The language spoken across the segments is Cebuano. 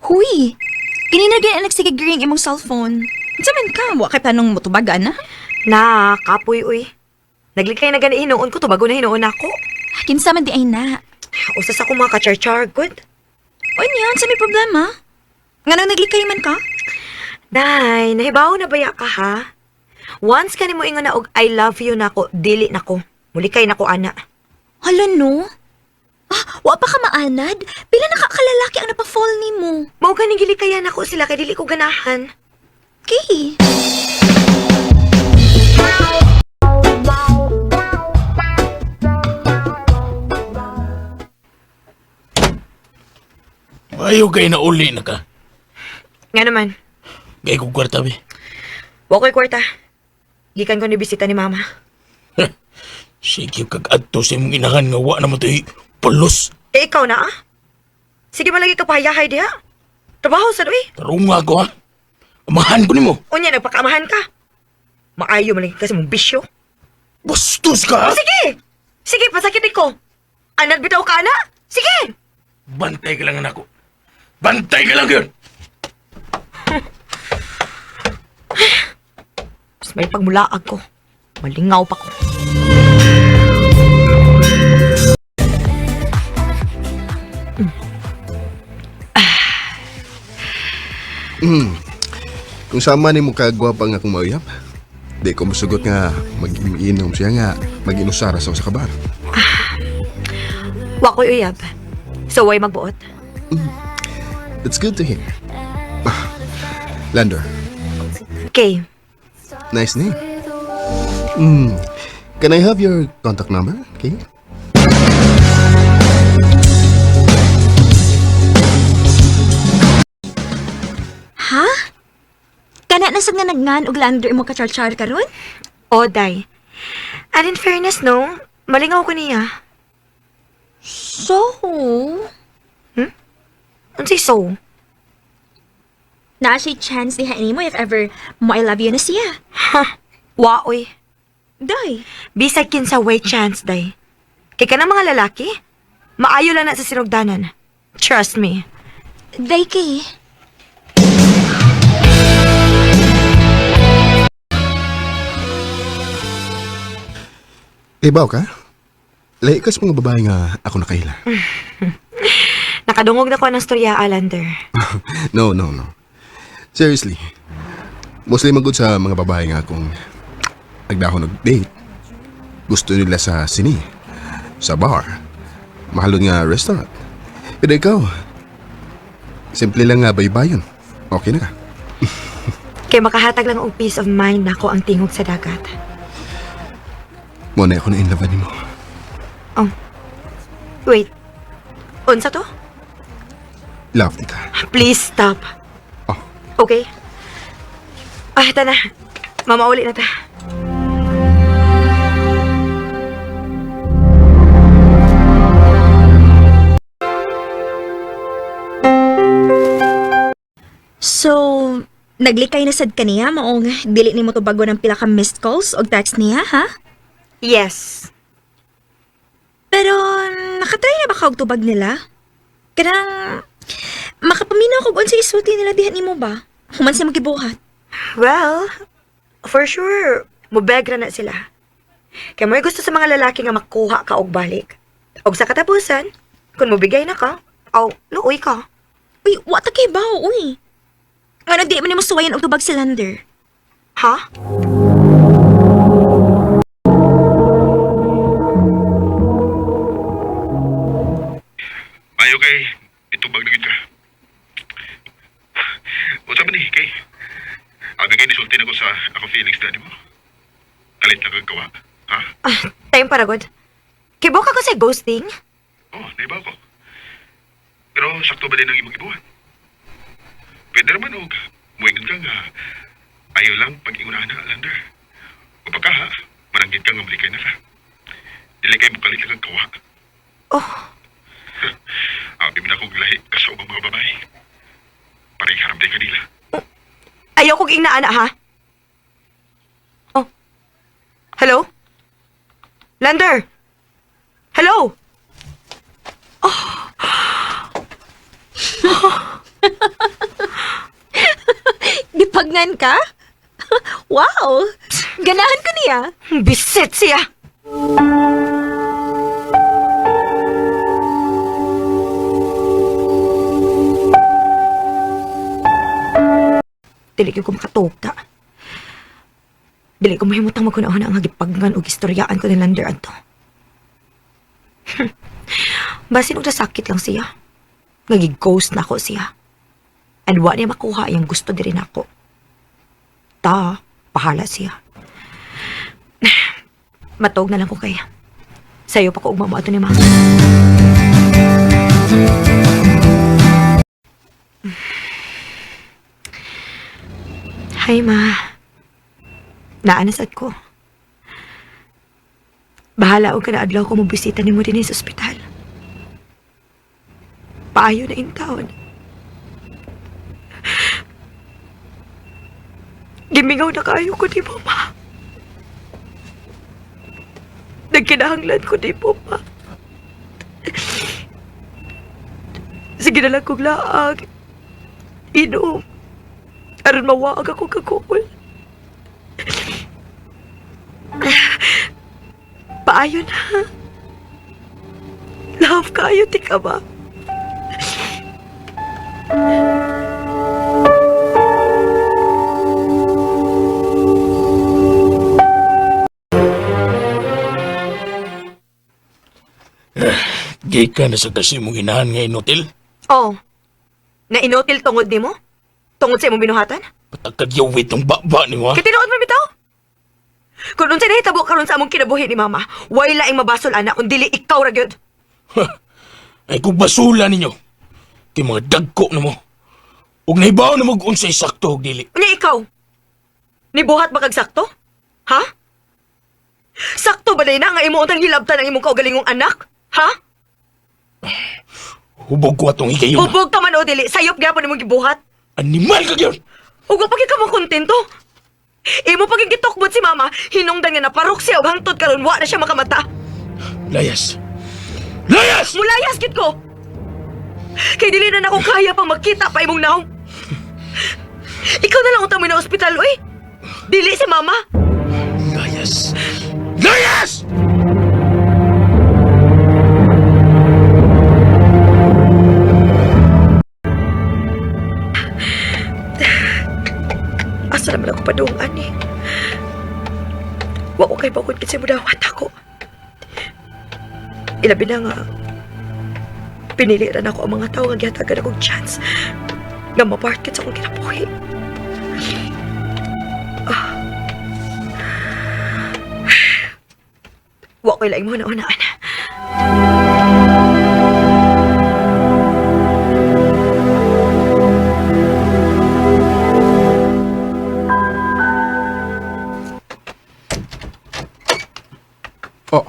Huy! Kanina gani nagsigig ring imong cellphone. Unsa man ka? Wa kay planong motubag ana? Na, kapoy uy. Naglikay na gani hinuon ko, tubago na hinuon ako. Kinsa man di ay na. Usas ako mga ka-char-char, good. Unya, unsa may problema? Nganong naglikay man ka? Day, nahibaw na baya ka ha? Once ka nimo ingon na og I love you nako, dili nako. Mulikay nako ana. Hala no? Ah, wa pa ka maanad? Pila na ka kalalaki ang napa-fall nimo? Mao ganing gilikayan nako sila kay dili ko ganahan. Kay. Ayaw kay na uli na ka. Nga naman, Kay kong kwarta be. wa ko'y kwarta. Gikan ko ni bisita ni mama. Sige kag adto sa imong inahan nga wa na mo to'y pulos. Eh, ikaw na ah. Sige malagi ka pahayahay diha. Trabaho sa uy. Tarunga ko ha. Amahan ko nimo. Unya, nagpakaamahan ka. Maayo malagi kasi mong bisyo. Bastos ka ha. Oh, sige! Sige, pasakit ko. Anad bitaw ka na? Sige! Bantay ka lang anak ko. Bantay ka lang yun. Mas may pagmulaag ko. Malingaw pa ko. Kung sama ni mo kagwapa nga akong mauyap, di ko musugot nga mag-inom siya nga mag-inusara sa usa ka bar. Wa ko'y uyab. So, way magbuot. That's good to hear. Ah, Lander, Okay. nice name. Can I have your contact number? Okay. Ha? Kana na sad nga nagngan og lander imo ka-char-char karon? O, day. And in fairness, no? Malingaw ko niya. So, Unsay so? naa siya chance diha nimo if ever mo I love you na siya. Ha? Wa, oy. Day. Bisag kinsa way chance, day. Kay ka mga lalaki, maayo lang na sa sinugdanan. Trust me. Day kay. Ibaw ka? Lahi ka sa mga babae nga ako nakaila. Nakadungog na ko ng storya, Alander. No, no, no. Seriously. Mostly magod sa mga babae nga kung nagdahon og date. Gusto nila sa sine, sa bar, mahalon nga restaurant. Pero ikaw, simple lang nga baybayon. Okay na ka. Kay makahatag lang og peace of mind nako ang tingog sa dagat. Muna ako na in love nimo. Oh. Wait. Unsa to? Love di ka. Please stop. Oh. Okay? Ah, tana. Mamauli na ta. So, naglikay na sad kaniya maong dili nimo tubago ng pila ka missed calls og text niya, ha? Yes. Pero nakatry na ba ka og tubag nila? Kanang makapaminaw kog unsa isulti nila diha nimo ba? Human sa magibuhat. Well, for sure, mubegra na sila. Kay mo'y gusto sa mga lalaki nga makuha ka og balik. Og sa katapusan, kung mobigay na ka, aw, luoy ka. Uy, wa ta kay bawo, uy. Ngano di man nimo suwayan og tubag si Lander? Ha? Ayo kay, itubag na gid ka. Unsa man ni kay? Abi kay nisulti na ko sa ako feelings na nimo. Kalit na kag gawa. Ha? Ah, time para god. Kibo ka ko sa ghosting? Oh, naiba ko. Pero sakto ba din ang imong ibuhat? Pwede naman og muingon ka nga ayaw lang pag-ingunahan na Lander. O baka ha, mananggit ka nga malikay na ka. Dili kay mukalit lang kang kawa. Oh, Abi man akong lahi ka sa ubang mga babae. Pareharam din kanila. ayaw kong ingna ha? Oh. Hello? Lander? Hello? Gipagnan ka? Wow! Ganahan ko niya. Bisit siya! Dili gyud ko makatugta. Dili ko mahimutang maguna-una ang gipagnan og istoryaan ko ni Lander adto. Basin og nasakit lang siya. Nagig-ghost na ako siya. And wa niya makuha yung gusto diri nako. Ta, pahala siya. Matog na lang ko kaya. Sayo pa ko ugma mo ato ni Mama. Hi, Ma. Naanasad ko. Bahala og kana adlaw ko mobisita nimo dinhi sa ospital. Paayo na intawon. Gimingaw na kaayo ko ni mo, Ma. Nagkinahanglan ko ni mo, Ma. Sige na lang kong laag. Inom. Aron mawaag ako kakuol. Paayo na. Love kayo, ti ka ba? Gay ka na sa kasi mong inahan nga inutil. Oh. Na inutil tungod nimo? Tungod sa imong binuhatan? Patagkag yawit ang baba ni mo, ha? Kay tinuod man bitaw. Kung unsay nahitabo karon sa among kinabuhi ni mama, way laing mabasol ana kung dili ikaw ra gyud. Ay kung basula ninyo. Kay mga dagko na mo. Ug nahibaw na mag-unsay sakto og dili. Unya ikaw. Nibuhat ba kag sakto? Ha? Sakto ba na nga imo untang hilabtan ang imong kaugalingong anak? Ha? Hubog ko atong higayon. Hubog ka man o dili, sayop gyapon imong gibuhat. Animal ka gyud! Ug wa pa gyud ka mo kontento. Imo pa gyud gitokbot si mama, hinungdan nga naparok siya og hangtod karon wa na siya makamata. Layas! Layas! Mulayas gid ko. Kay dili na nako kaya pang makita pa imong naong. Ikaw na lang unta mo na ospital, oy. Dili si mama. Layas! Layas! Asa naman ako padungan eh. Wa ko kay bakod kasi mudawat ako. Ilabi na nga, pinili na ako ang mga tao nga gihatagan akong chance nga maparkit sa akong kinabuhi. Ah. Wa ko'y laing mga unaan. Oh.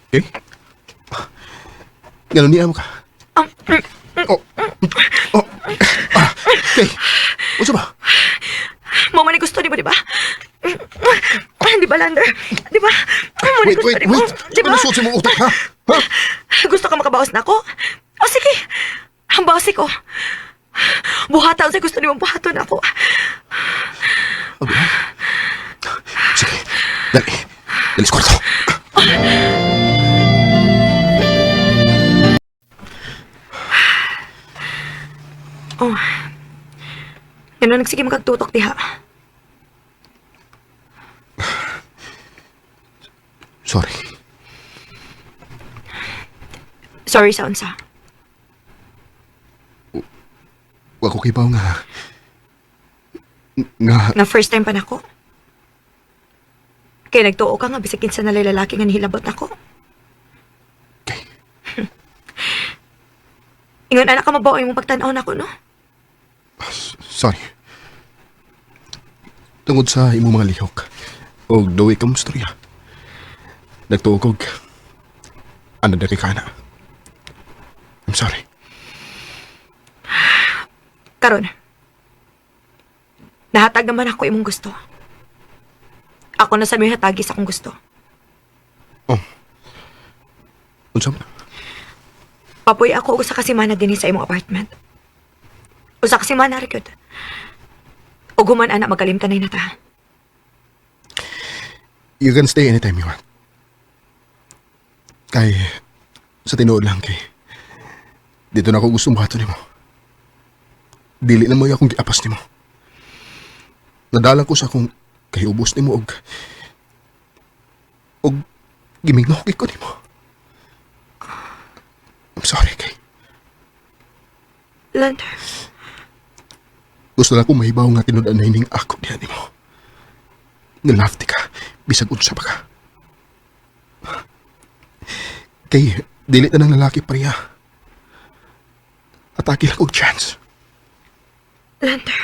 Okay? Ganun niya mo ka. Oh. Oh. Ah. Okay. Unsa ba? Mo man ni gusto ni mo, di ba? Di ba, Lander? Di ba? Mo ni Wait, gusto wait, ni mo. wait. Di ba? Ano suot sa mong utak, ha? Ha? Gusto ka makabawas na ako? O sige, ang bawsi ko. Buhata sa gusto niyong buhaton ako. Okay. Sige. Dali. Dali sa kwarto. Oh. Yan na, nagsige magkagtutok diha. Sorry. Sorry sa unsa. Wa ko kibaw nga. Nga. Nga first time pa nako. Kaya nagtuo ka nga bisag kinsa na lalaki nga nihilabot nako. Okay. Ingon anak ka mabaw imong pagtan-aw nako no. Sorry. Tungod sa imong mga lihok og duwi ka mong. Nagtuo kog ano diri ka na. I'm sorry. Karon. Nahatag naman ako imong gusto. Ako na sa may hatagi sa akong gusto. Oh. Unsa man? Papuy ako og 1 ka semana dinhi sa imong apartment. 1 ka semana ra gyud. Ug human ana magkalimtanay na ta. You can stay anytime you want. Kay, sa tinuod lang kay, didto na ako gusto muadto nimo. Dili na mo akong giapas nimo. Nadalang ko sa akong kahiubos nimo og gimingaw ko nimo. I'm sorry, kay. Lander, Gusto lang ko mahibaw nga tinud-an na ining ako diha nimo. Nga love ti ka, bisag unsa pa ka. Kay, dili na ng lalaki pareha. Atake lang og chance. Lander.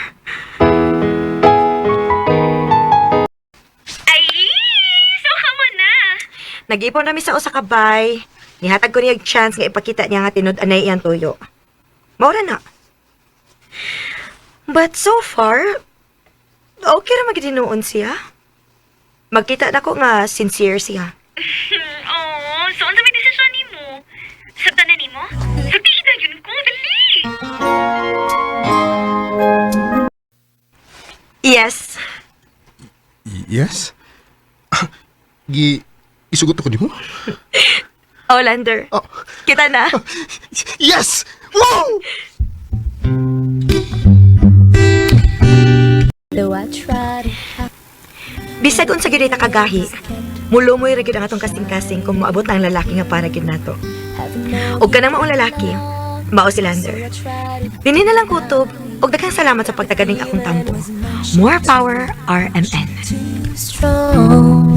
Ay, so kamo na. Nag-ipon nami sa usa ka bay. Nihatag ko niya og chance nga ipakita niya nga tinud-anay iyang tuyo. Mao ra na. But so far, okay ra magitinuon siya. Magkita na ko nga sincere siya. Oh, so unsa may desisyon nimo? Sabta na nimo? Sabti dayon ko, dali. Yes. Yes? Ah, isugot ko nimo? Oh, Lander. Oh. Kita na. Yes! Wow! Though I try to hide Bisag unsa gyud ta kagahi, mulumoy ra gyud ang atong kasing-kasing kung moabot na ang lalaki nga para gyud nato. have no Og kanang maong lalaki, mao si Lander. I try to Dinhi na lang kutob, og daghang salamat sa pagtaganing akong tampo. More power, RMN. too strong.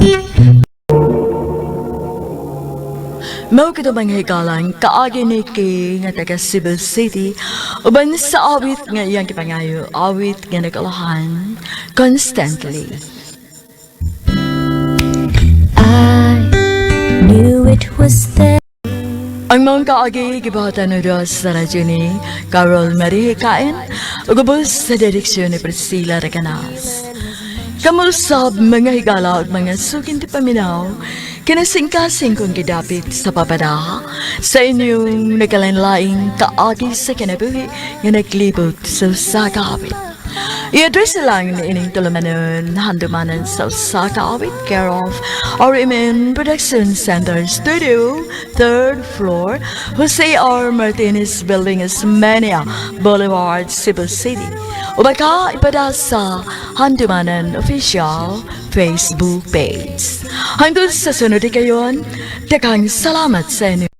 Mao kito mga higalang kaagi ni Kay nga taga Cebu City uban sa awit nga iyang gipangayo, awit nga nagalahan "Constantly." I knew it was there. Ang mga kaagi gibuhatan no sa radyo ni Carol Marie Kain ug ubos sa direksyon ni Priscilla Recanas. Kamusab mga higala ug mga suking ti paminaw, kinasingkasing kong gidapit sa papada sa inyong nagkalain-laing kaagi sa kinabuhi nga naglibot sa usa ka awit. I-address na lang ni ining tulumanon handumanan sa usa ka awit, care of RMN Production Center Studio, third floor, Jose R. Martinez Building, Osmeña Boulevard, Cebu City. O baka ipada sa Handumanan Official Facebook page. Hangtod sa sunod kayon, daghang salamat sa inyo.